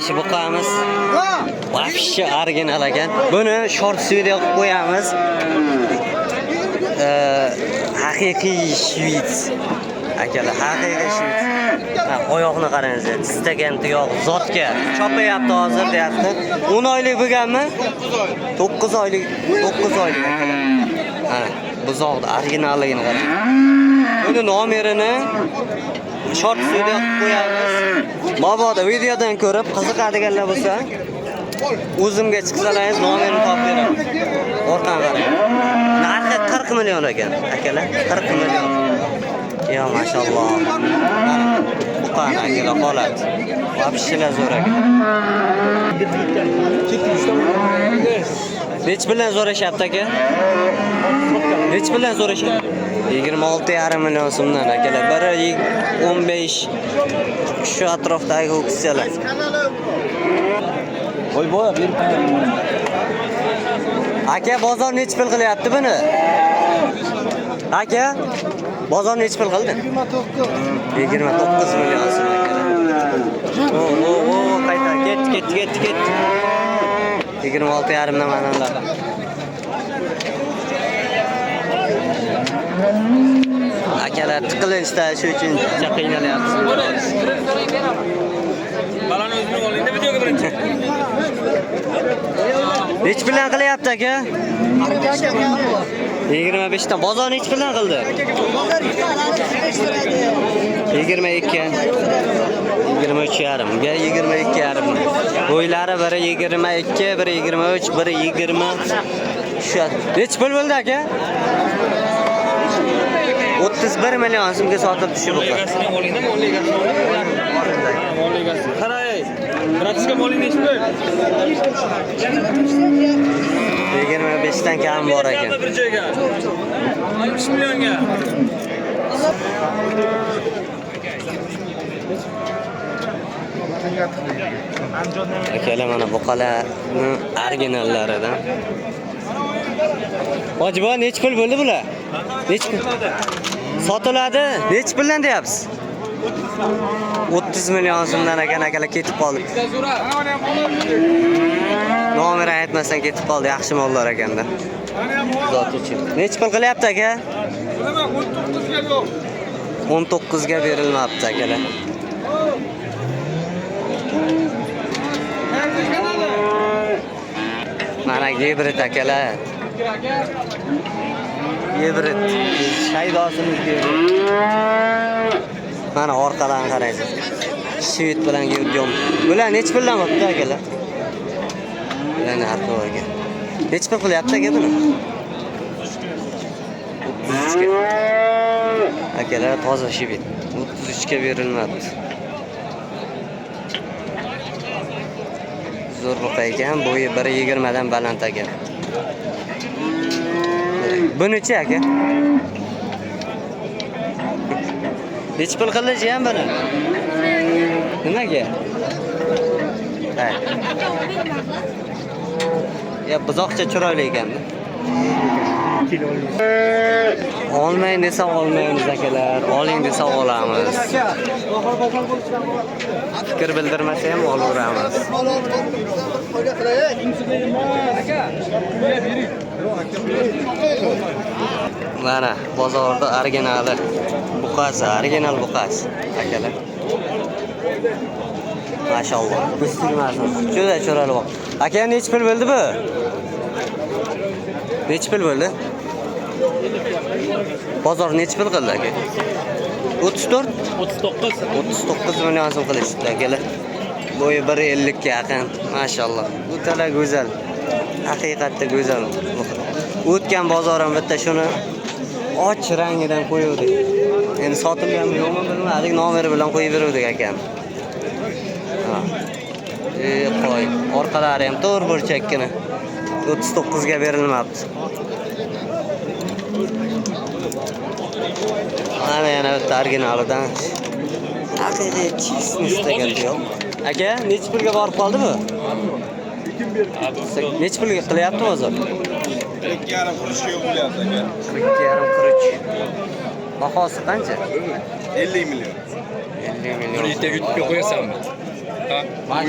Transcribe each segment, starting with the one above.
Mana shu buqamiz. Вообще original ekan. Buni short video qilib qo'yamiz. Haqiqiy shvits. Akalar, haqiqiy shvits. Ha, oyoqni qarangiz, tistagan tuyoq zotga chopayapti hozir deyapti. 10 oylik bo'lganmi? 9 oylik, 9 oylik akalar. Mana buzoqni originalligini qarang. Buni nomerini short video qilib qo'yamiz. Mabodo videodan ko'rib qiziqadiganlar bo'lsa, o'zimga chiqsalaringiz nomerini topib beraman. Orqani qarang. Narxi 40 million ekan, akalar, 40 million. Ya mashalloh. Mana buqani akalar holat. Вообще zo'r ekan. Nechi bilan so'rashyapti aka? Nechi bilan so'rashyapti? 26,5 million so'mdan akalar. Biri 15 shu atrofdagi ho'kizchalar. Voy boya berib Aka, bozor nechi pul qilyapti buni? Aka, bozor nechi pul qildi? 29. 29 million so'm akalar. O, o, o, qayta ketdi, ketdi, ketdi, ketdi. 26,5 dan mana ular. Akalar tiqilinchda shu uchun qiynalyapsiz. Balani o'zini olingda videoga birinchi. Nechi puldan qilyapti aka? 25 dan. Bozor nechi puldan qildi? 22. 23,5 ga 22,5. Bo'ylari biri 22, biri 23, biri 20. Shu. Nechi pul bo'ldi aka? 31 million so'mga sotib tushib bu. Egasini olingda, molni egasini oling. Molni egasi. Qaray. Bratishka moling nechi pul? 25 dan kam bor ekan. Bir joyga. 60 millionga. Akalar mana buqalarni originallaridan. Hojiboy nechi pul bo'ldi bular? Nechi pul? Sotiladi. Nechi puldan deyapsiz? 30 million so'mdan ekan akalar, ketib qoldi. Nomer aytmasdan ketib qoldi, yaxshi mollar ekanda. Zot uchun. Nechi pul qilyapti aka? 19 ga berilmabdi akalar. Mana gibrid akalar. Gibrid. Shaydosimiz gibrid. Mana orqalarini qaraysiz. Shved bilan gibrid. Bular nechi puldan bo'pti akalar? Bular narxi bor ekan. Nechi pul qilyapti aka buni? 33 ga. Akalar toza shved. 33 ga berilmabdi. Zo'r buqa ekan, bo'yi 1.20 dan baland ekan. Bunichi aka? Nechi pul qildi jiyan buni? Nimaga? Ha. Ya buzoqcha chiroyli ekanda. Olmang desa olmaymiz akalar, oling desa olamiz. Fikr bildirmasa ham olaveramiz. Mana bozorda originali buqasi, original buqasi akalar. Mashalloh. Ko'z tegmasin. Juda chiroyli buqa. Aka, nechi pul bo'ldi bu? Nechi pul bo'ldi? Bozor nechi pul qildi aka? 34? 39. 39 million so'm qilishdi akalar. Bo'yi 1.50 ga yaqin. Mashalloh. Bu tala go'zal. Haqiqatda go'zal. O'tgan bozorim bitta shuni och rangidan qo'yuvdik. Endi sotilganmi yo'qmi bilmadik, nomeri bilan qo'yib beruvdik ekan. Ha. Qo'y. Orqalari ham to'rt burchakkina. 39 ga berilmabdi. Mana yana bitta originalidan. Haqiqiy chisni istagan yo'q. Aka, nechi pulga borib qoldi bu? Nechi pulga qilyapti bozor? 2,5 qurushga bo'lyapti aka. 2,5 qurush. Bahosi qancha? 50 million. 50 50 million. Buni ertaga YouTube'ga qo'yasanmi? Ha? Man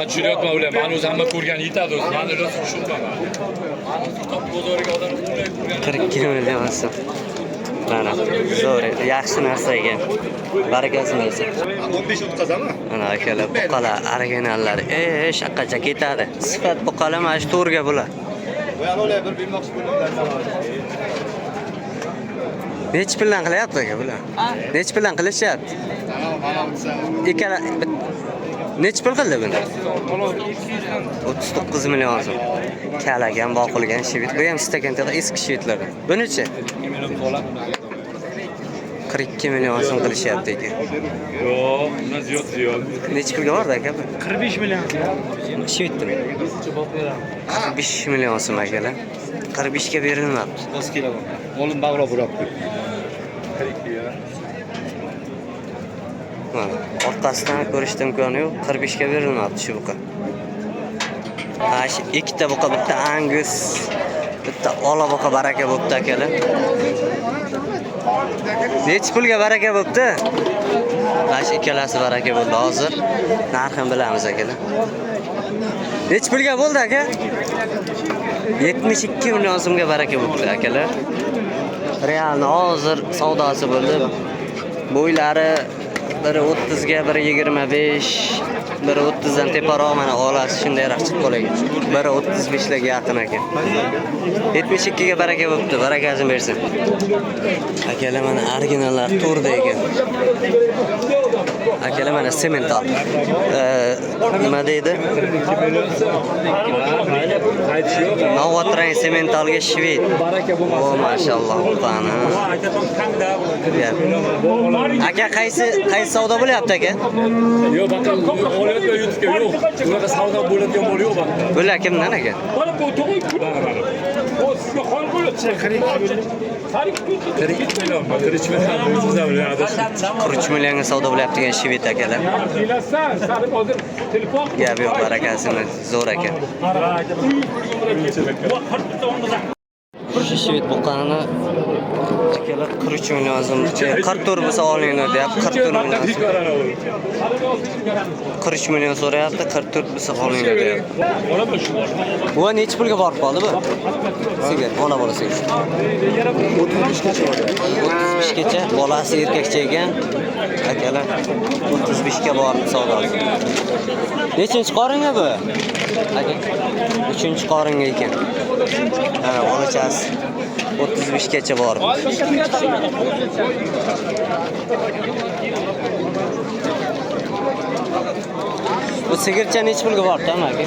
tushunyapman ular. Mani o'zi hamma ko'rgan yetadi o'zi. Mani rosa tushunmayman. Kitob bozoriga odam ko'rgan. 42 million so'm. Mana zo'r, yaxshi narsa ekan. Barakasini bersin. 15 o'tkazami? Mana akalar, buqalar originallar. Shaqqacha ketadi. Sifat buqalar mana shu to'rga bular. Bir bilmoqchi bo'ldim. Nechi puldan qilyapti aka bular? Nechi puldan qilishyapti? Ikkala nechi pul qildi buni? 39 million so'm. Kalagan, boqilgan shved. Bu ham stakan eski shvedlardan. Bunichi? 42 million so'm qilishyapti ekan. Yo'q, undan ziyod ziyod. Nechi pulga bordi aka bu? 45 million. Shvedmi? 45 million so'm akalar. 45 ga berilmabdi. Oz kelaman. Olim bag'ro burabdi. Mana orqasidan ko'rishda imkoni yo'q. 45 ga berilmabdi shu buqa. Ha, shu ikkita buqa, bitta Angus, bitta ola buqa baraka bo'pti akalar. Nechi pulga baraka bo'pti? Mana shu ikkalasi baraka bo'ldi hozir. Narxini bilamiz akalar. Nechi pulga bo'ldi aka? 72 million so'mga baraka bo'pti akalar. Realni hozir savdosi bo'ldi. Bo'ylari biri 30 ga, biri 25, biri 30 dan teparoq, mana olasi shundayroq chiqib qolgan. Biri 35 larga yaqin ekan. 72 ga baraka bo'pti, barakasini bersin. Akalar mana originallar to'rda ekan. Akalar mana semental. Nima deydi? Novat rang sementalga shved. O mashalloh, qani. Aka qaysi savdo bo'lyapti aka? Yo'q, baqa olayotgan YouTube'ga yo'q. Unaqa savdo bo'ladigan mol yo'q baqa. Bular kimdan aka? 42 million, 43 million o'zingiz ham bilasiz. 43 millionga savdo bo'lyapti degan shved akalar. Gap yo'q, barakasini zo'r ekan. Shu shved buqani akalar 43 million so'm, 44 bo'lsa olinglar deyapti, 44 million. 43 million so'rayapti, 44 bo'lsa olinglar deyapti. Bu nechi pulga borib qoldi bu? Sigir, ona bola sigir. 35 gacha bolasi erkakcha ekan. Akalar 35 ga borib savdo. Nechinchi qoringa bu? Aka, 3-chi qoringa ekan. Mana bolachasi 35 gacha borib. Bu sigircha nechi pulga boribdi aka?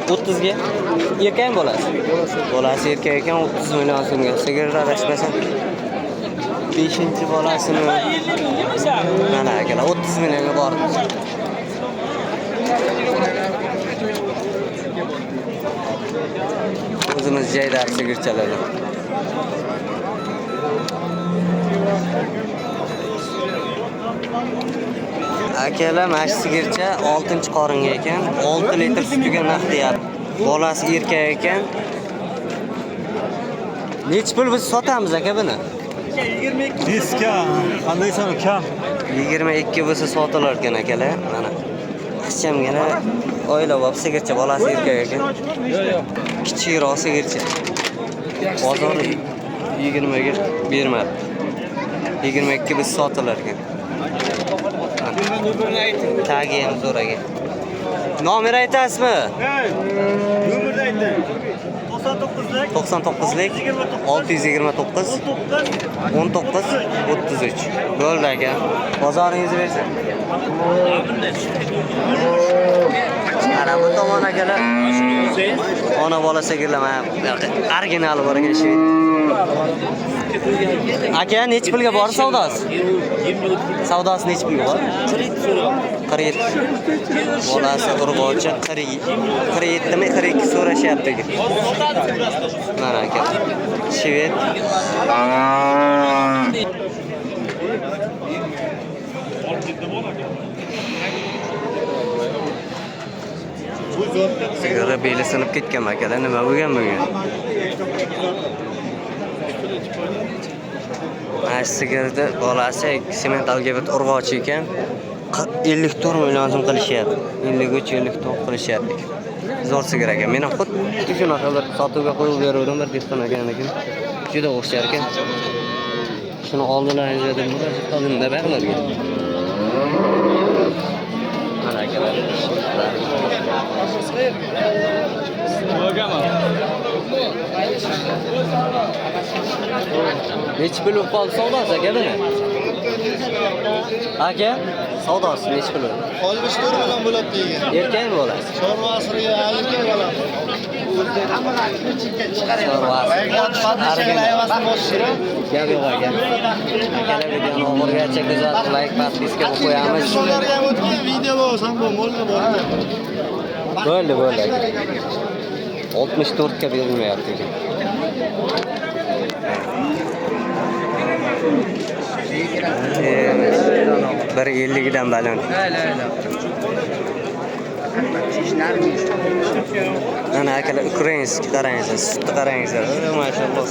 30 ga. Erkakmi bolasi? Bolasi erkak ekan, 30 million so'mga. Sigir adashmasam 5-chi bolasini mana akalar 30 millionga bordi. O'zimiz jaydar sigirchalardan. Akalar mana shu sigircha 6-chi qoringa ekan, 6 litr sutiga naq deyapti. Bolasi erkak ekan. Nechi pul biz sotamiz aka buni? 22 qanday son kam. 22 bo'lsa sotilar ekan akalar. Mana ixchamgina oila bo'lib sigircha, bolasi erkak ekan. Kichikroq sigircha. Bozor 20 ga bermadi. 22 biz sotilar ekan. Tagi ham zo'r ekan. Nomer aytasizmi? Nomerni ayting. 99lik 629 19 33. Bo'ldi aka. Bozoringizni bersin. Mana bu tomon akalar ona bola sigirlar, mana originali bor ekan shu. Aka nechi pulga bor savdosi? Savdosi nechi pulga bor? 47. Bolasi urg'ochi 47 mi 42 so'rashyapti aka. Mana aka. Shved. Sigiri beli sinib ketgan akalar, nima bo'lgan bunga? Mana shu sigirni bolasi sementalga bir urg'ochi ekan. 54 million so'm qilishyapti. 53, 54 qilishyapti. Zo'r sigir ekan. Men ham xuddi shunaqa bir sotuvga qo'yib beruvdim bir dehqon akanikin. Juda o'xshar ekan. Shuni oldilaringizga deb murojaat qildim-da bularga. Mana akalar. Nechi pul bo'lib qoldi savdosi aka buni? Aka, savdosi nechi pul? 64 million bo'ladi degan. Erkakmi bolasi? Chorva asriga erkak bo'ladi. Chorvasi. Gap yo'q aka. Akalar videoni oxirigacha kuzatib, like, podpiska qilib qo'yamiz. Ularga ham o'tgan video bo'lsa bu molga bordi. Bo'ldi, bo'ldi aka. 64 ga berilmayapti ekan. Bir 50 dan baland. Mana akalar ukrainskiy qarangizlar, sutni qarangizlar. Mashalloh.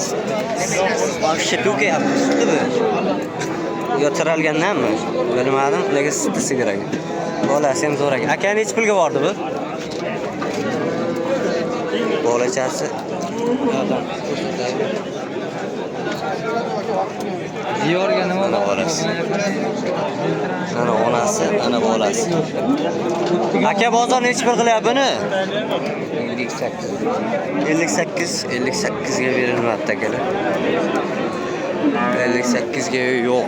Вообще to'kyapti sutni bu. Yo tiralgandanmi? Bilmadim, lekin sutni sigir ekan. Bolasi ham zo'r ekan. Aka nechi pulga bordi bu? Bolachasi. Diyorga nima Ana bolasi. Ana onasi, ana bolasi. Aka bozor nechi pul qilyapti buni? 58. 58, 58 ga berilmabdi akalar. 58 ga yo'q.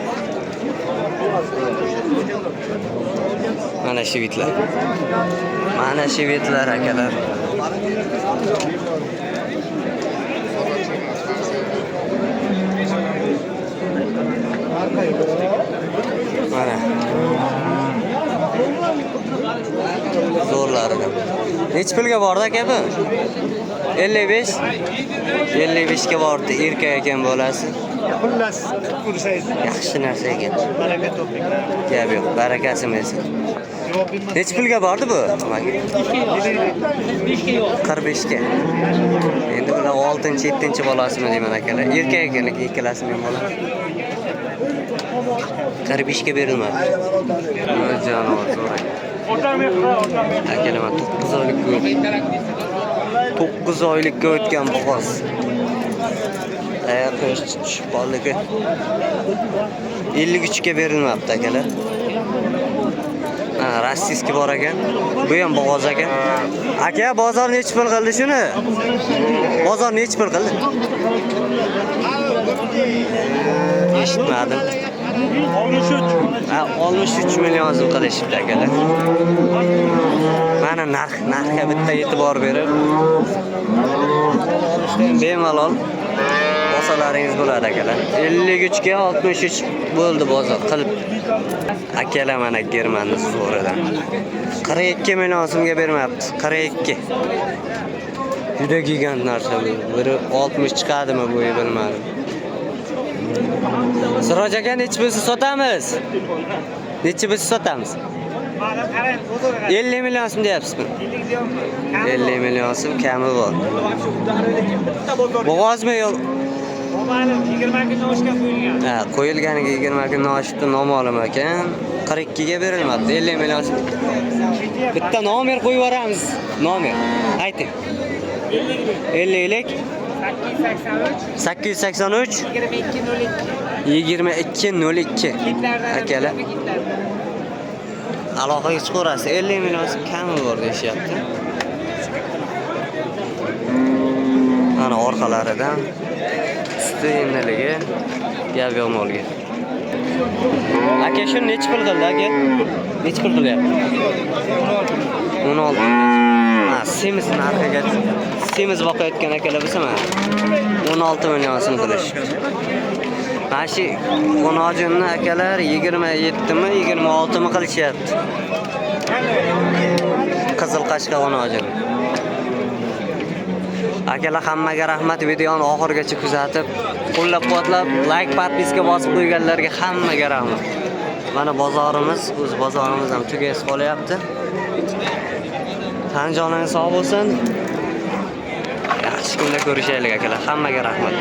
Mana shivitlar. Mana shivitlar akalar. Mana. Zo'rlaridan. Nechi pulga bordi aka bu? 55. 55 ga bordi. Erkak ekan bolasi. Xullas, ko'rsangiz Yaxshi narsa ekan. baraka toping. Gap yo'q, barakasi bersin. Nechi pulga bordi bu? 45 ga. Endi bular 6-7 bolasimi deyman akalar. Erkak ekan, lekin ikkalasini ham bola. 45 ga berilmadi. Jonivor zo'r ekan. Akalar, mana 9 oylikka 9 oylikka o'tgan bo'g'oz. Ayoq qo'yish tushib qoldi. 53 ga berilmabdi akalar. Ha, rossiyskiy bor ekan. Bu ham bo'g'oz ekan. Aka, bozor nechi pul qildi shuni? Bozor nechi pul qildi? Eshitmadim. 63. Ha, 63 million so'm qilishibdi akalar. Mana narxga bitta e'tibor berib, bemalol olsalaringiz bo'ladi akalar. 53 ga 63 bo'ldi bozor qilib. Akalar mana Germanni zo'ridan. 42 million so'mga bermayapti. 42. Juda gigant narsa bu. Biri 60 chiqadimi bu bilmadim. Siroj aka nechi bo'lsa sotamiz? Nechi bo'lsa sotamiz? 50 million so'm deyapsizmi? 50 million so'm kami bor. Bo'g'ozmi yo'q? 20 kundan oshgan qo'yilgan. Ha, qo'yilganiga 20 kundan oshibdi, noma'lum ekan. 42 ga berilmabdi, 50 million so'm. Bitta nomer qo'yib yuboramiz. Nomer. Ayting. 50 883 22 02 akalar. Aloqaga chiqaverasiz. 50 million so'm kami bor deyishyapti. Mana orqalaridan suti endiligi gap yo'q molga. Aka shuni nechi pul qildi aka? Nechi pul qilyapti? 16. Ha, semiz narxiga semiz boqayotgan akalar bo'lsa mana 16 million so'm qilishibdi. Mana shu g'unojinni akalar 27 mi 26 mi qilishyapti. Qizil qashqa g'unojin. Akalar hammaga rahmat, videoni oxirigacha kuzatib, qo'llab-quvvatlab, like, podpiska bosib qo'yganlarga hammaga rahmat. Mana bozorimiz, o'z bozorimiz ham tugayib qolyapti. Tan joningiz sog' bo'lsin. Yaxshi kunda ko'rishaylik akalar. Hammaga rahmat.